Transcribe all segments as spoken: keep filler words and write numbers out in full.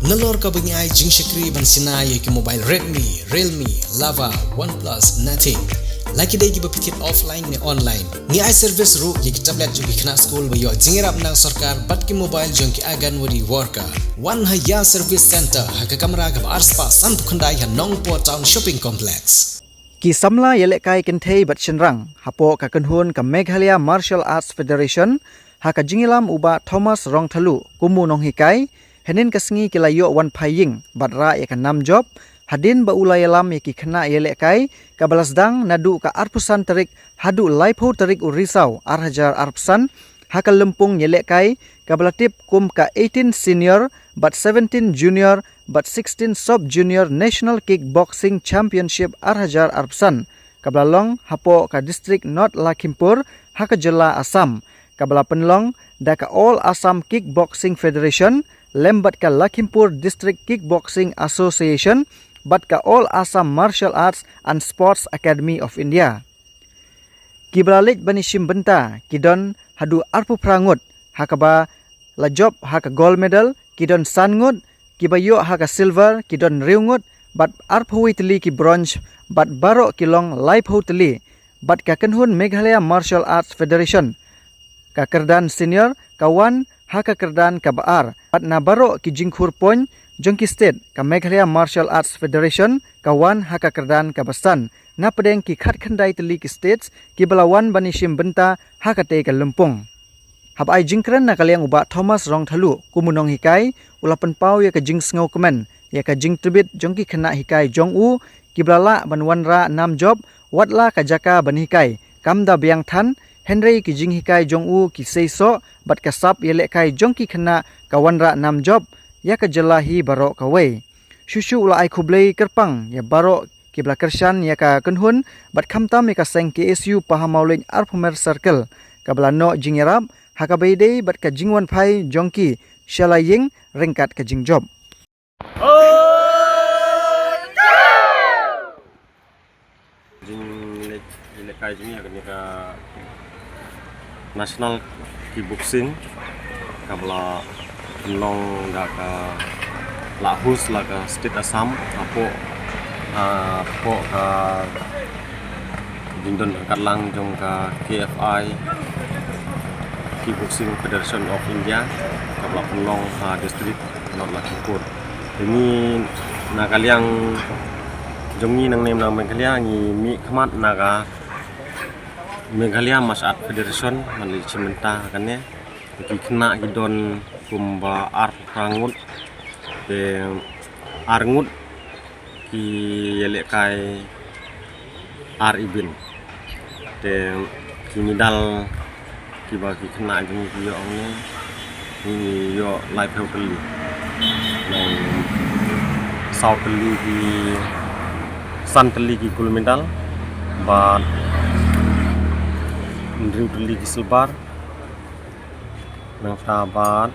Nalor kaba ngi ai jingshakri ban shna ïa ki mobile Redmi, Realme, Lava, OnePlus, Nothing. La ki dei kiba phi thied offline ne online. Ngi ai service ruh ïa ki tablet jong ki khynnah skul ba ïoh jingïarap na sorkar bad ki mobile jong ki Anganwadi worker. Wan ha Ïa Service Center ha ka kamra kaba ar spah sanphew khyndai ha Nongpoh Town Shopping Complex. Ki samla ïalehkai kynthei bad shynrang hapoh ka kynhun ka Meghalaya Martial Arts Federation, ha ka jingïalam u Bah Thomas Rongthalu kum u nonghikai, hynnin ka sngi ki la ïoh wan phai ïing bad rah ïa ka nam jop, hadien ba u la ïalam ïa ki khynnah ïalehkai, kaba la sdang naduh ka arphew san tarik haduh laiphew tarik u Risaw ar hajar arphew san, ha ka lympung ïalehkai kaba la tip kum ka eighteen Senior bad seventeen Junior bad sixteen Sub Junior National Kickboxing Championship ar hajar arphew san, kaba la long hapoh ka district North Lakhimpur ha ka jylla Assam, kaba la pynlong da ka All Assam Kickboxing Federation lem bad ka Lakhimpur District Kickboxing Association bad ka All Assam Martial Arts and Sports Academy of India. Kiba la leit ban ïashim bynta ki don haduh arphew phra ngut, ha kaba la jop ha ka gold medal ki don san ngut, kiba ïoh ha ka silver ki don hynriew ngut, bad arphew wei tylli ki bronze, bad baroh ki long laiphew tylli. Bad ka kynhun Meghalaya Martial Arts Federation, ka kyrdan senior ka wan ha ka kyrdan kaba ar, bad na baroh ki jingkhur point jong ki state, ka Meghalaya Martial Arts Federation ka wan ha ka kyrdan kaba san, na pdeng ki khatkhyndai tylli ki states kiba la wan ban ïashim bynta ha katei ka lympung. Haba ai jingkren na ka liang u Bah Thomas Rongthalu kum u nonghikai, u la pynpaw ïa ka jingsngewkmen ïa ka jingtbit jong ki khynnah hikai jong u, kiba la lah ban wanrah nam jop, watla ka jaka ban hikai kam da biang than, hynrei ki jinghikai jong u ki seisoh bad ka sap ïalehkai jong ki khynnah ka wanrah nam jop ïa ka jylla hi baroh kawei. Shuh shuh u la ai khublei kyrpang ïa baroh kiba la kyrshan ïa ka kynhun bad khamtam ïa ka seng K S U Pahamawlein Arphew Mer Circle, kaba la noh jingïarap ha kaba ïadei bad ka jingwan phai jong ki sha la ïing ryngkat ka jingjop. Jingleh, jinglehkai jong ngi ha kane ka National Kickboxing, kaba la pynlong da ka, la host la ka State Assam, hapoh, ah, hapoh ka jingdon ryngkat lang jong ka K F I, Kickboxing Federation of India, kaba la pynlong ha district North Lakhimpur. Te ngi na ka liang jong ngi nangne na Meghalaya ngi mihkhmat na ka Meghalaya Martial Arts Federation ban leit shim bynta ha kane. Ki khynnah ki don kumba arphew phra ngut. Te ar ngut ki ïalehkai ar event. Te ki medal kiba ki khynnah jong ngi ki ïoh hangne, ngi ïoh laiphew tylli. Nang saw tylli ki, san tylli ki gold medal, bad hynriew tylli ki silver, nangta bad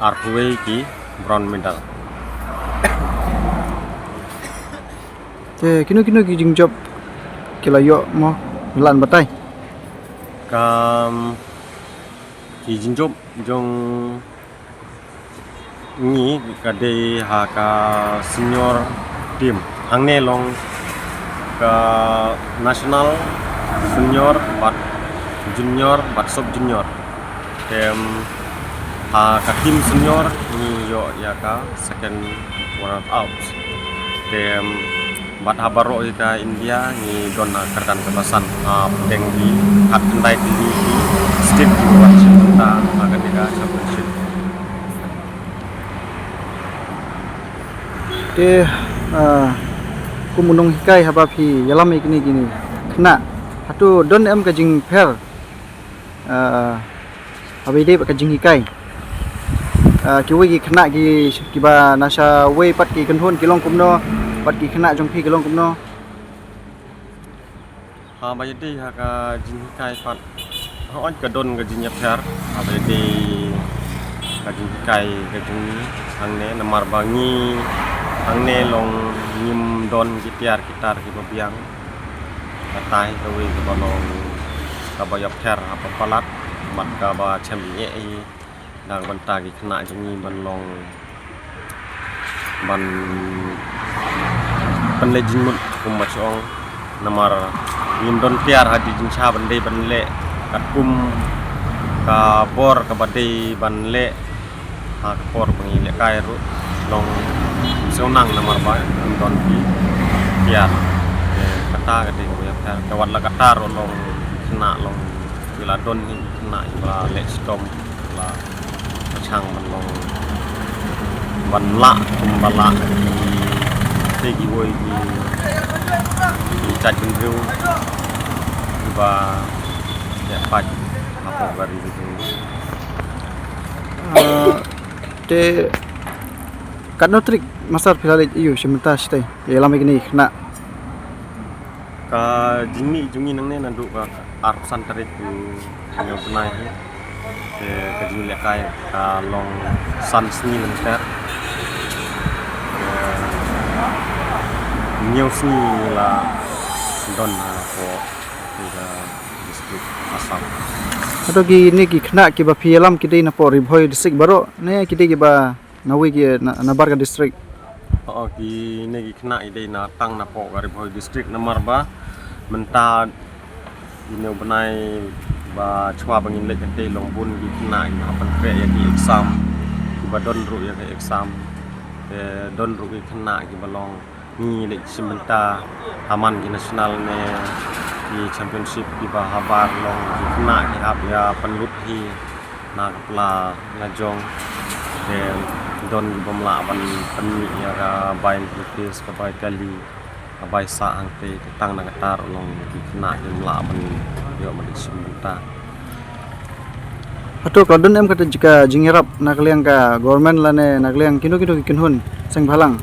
arphew wei ki bronze medal. Te kino kino ki jingjop ki la ïoh mo, la an batai? Ka, ki jingjop jong ngi ka dei ha ka senior team. Hangne long ka national senior bad junior bad sub junior. Te ha ka team senior ngi ïoh ïa ka second runner up. Te bad ha baroh hi ka India ngi don ha kyrdan kaba san, ha pdeng ki khatkhyndai tylli ki state kiba wan shim bynta ha kane ka championship. Te, ah, kum u nonghikai, haba phi ïalam ïa kine kine khynnah, hato don em ka jingpher, ah, haba ïadei bad ka jinghikai? Ah, kiwei ki khynnah ki, kiba na shawei pat ki kynhun ki long kumno, bad ki khynnah jong phi ki long kumno? Haba ïadei ha ka jinghikai pat, hooid ka don ka jingïapher haba ïadei ka jinghikai ka jong ngi hangne, namar ba ngi hangne long ngim don ki tiar ki tar kiba biang. Kata hi kawei kaba long kaba ïapher ha palat bad kaba chem ïeh hi. Na ka bynta ki khynnah jong ngi ban long ban pynleit jingmut kumba shong. Namar ngim don tiar ha ki jingshah ban dei ban leh katkum ka bor kaba dei ban leh ha ka por ba ngi lehkai ruh long sngewsih namar ba ngim don ki tiar. Kata ka dei ka wat la kata ruh long khynnah long ki la don hi khynnah ki ba leh shitom la ka chang ban long ban lah kumba lah te ki woi ki ki chait ban riu ba ya pat ha por ba ri ri. Te katno tarik masar phi la leit ïa u shim bynta shatei ïalam ïa kine ki khynnah? Ka jingmih jong ngi nangne naduh ka arphew san tarik u hynñiew bnai hi. Te ka jinglehkai ka long san sngi lynter. Hynñiew sngi la don hapoh ka district Assam. Hato kine ki khynnah kiba phi ïalam ki dei napoh Ri Bhoi district baroh ne ki dei kiba nawi ki na, nabar ka district? Oh, kine ki khynnah ki dei na tang napoh ka Ri Bhoi district namar ba mynta ine u bnai ba shuwa ba ngin leit hangtei long bun ki khynnah kiba hap ban treh ïa ki exam kiba don ruh ïa ki exam. Te don ruh ki khynnah kiba long ngi leit shim bynta ha man ki national ne ki championship kiba habar long ki khynnah ki hap ïa pynlut hi na ka pla la jong. Te don ki bym lah ban pynmih ïa ka bai practice ka bai kali ka bai sah hangtei te tang na kata ruh long ki khynnah kim lah ban ïoh ban shim bynta. Hato ka don em kata ka jingïarap na ka liang ka government lane na ka liang kino kino ki kynhun seng bhalang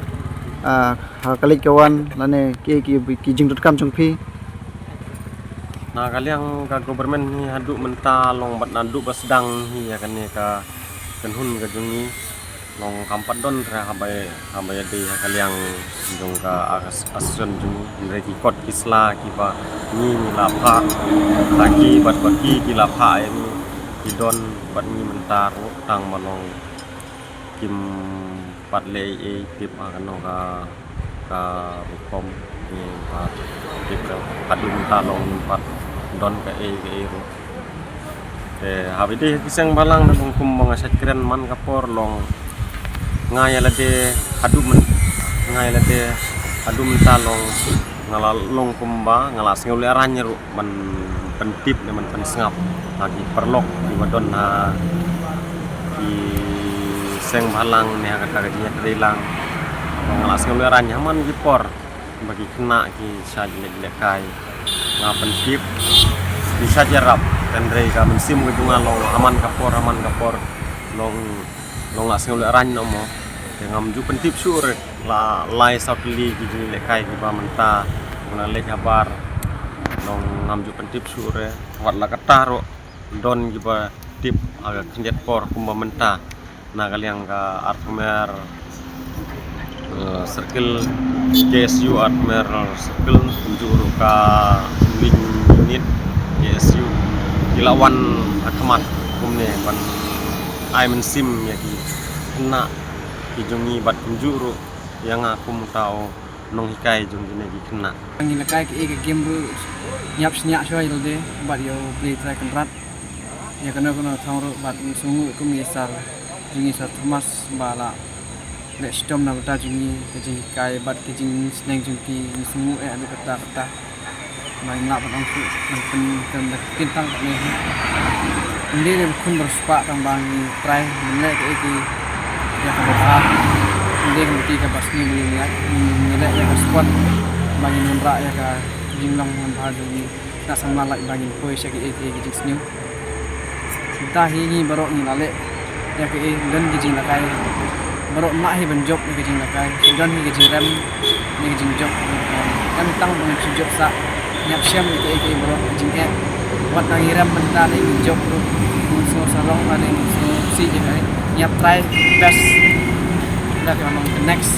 ha ka leit ka wan lane ki ki jingdonkam jong phi? Na ka liang ka government hi haduh mynta long bad naduh ba sdang hi ïa kane ka kynhun ka jong ngi long kam pat don re haba haba ïadei ha ka liang jong ka association jong ngi. Hynrei ki kot ki sla kiba ngi ngi la phah ha ki bad ba ki ki la phah ïa ngi ki don bad ngi mynta ruh tang ba long kim pat leh ei ei tip ha kano ka ka rukom ni pat tip ka haduh mynta long ngim pat don ka ei ka ei ruh. Te haba ïadei ki seng bhalang na long kumba nga shait kren man ka por long nga ïa lade haduh myn nga ïa lade haduh mynta long nga la long kumba nga la sngewlehrain ruh ban pyntip ne ban pynsngap ha ki paralok kiba don ha ki seng bhalang ne ha kata ka jingïatreilang. Nga la sngewlehrain ha man ki por ba ki khynnah ki shait leh lehkai nga pyntip ki shait ïarap. Hynrei ka mynsiem ka jong nga long ha man ka por ha man ka por long long la sngewlehrain noh mo. Te ngam ju pyntip shuh re la lai saw tylli ki jinglehkai kiba mynta nga la leit habar long ngam ju pyntip shuh re. Wat la kata ruh don kiba tip ha ka khyndiat por kumba mynta na ka liang ka Arphew Mer circle, K S U Arphew Mer circle kumjuh ruh ka wing unit K S U ki la wan ha khmat kumne ban ai mynsiem ïa ki khynnah ki jong ngi bad kumjuh ruh ïa nga kum uta u nonghikai jong kine ki khynnah. Ngi lehkai ka e ka game ruh ngi ap shñiah shuwa ïa lade bad ïa u Blei Trai Kynrad. Ïa kano kano thong ruh bad ngi sngewnguh kum ïa sar jong ngi sar Thomas ba la leh shitom na bynta jong ngi ka jinghikai bad ka jingsneng jong ki ngi sngewnguh eh haduh katta katta. Ba ngim lah ban ong shuh ban pyn ban da ktien tang katne hi. Ym dei re ba khun ba riewspah tang ba ngi trai ban leh kaei kaei ïa kaba bha. Ym dei ka mut kaba sniew ba ngi ïaid ngi leh ïa ka sport ba ngin wanrah ïa ka jinglong wanbha jong ngi. Nga samla lait ba ngin poi sha kaei kaei ka jingsniew. Mynta hi ngi baroh ngi la leh ïa kaei don ki jinglehkai. Baroh mah hi ban jop ïa ka jinglehkai. Don hi ka jingrem ne ka jingjop. Em tang ban shu jop sah. Ngi ap shem ïa kaei kaei baroh ka jingeh. Wat la ngi rem mynta ne ngi jop ruh. Ngi sngew sarong lane ngi sngew sih ïa kaei. Ngi ap try best. Ïa ka long the next.